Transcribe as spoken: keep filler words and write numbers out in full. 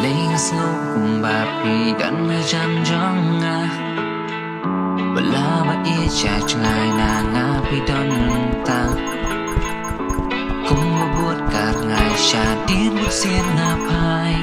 Lei nga sngew kumba phi don hajan jong nga. Wat la ba ïeit sha jngai na nga phi don mynta. Kumba bud ka rngai shadien bud sien na phai.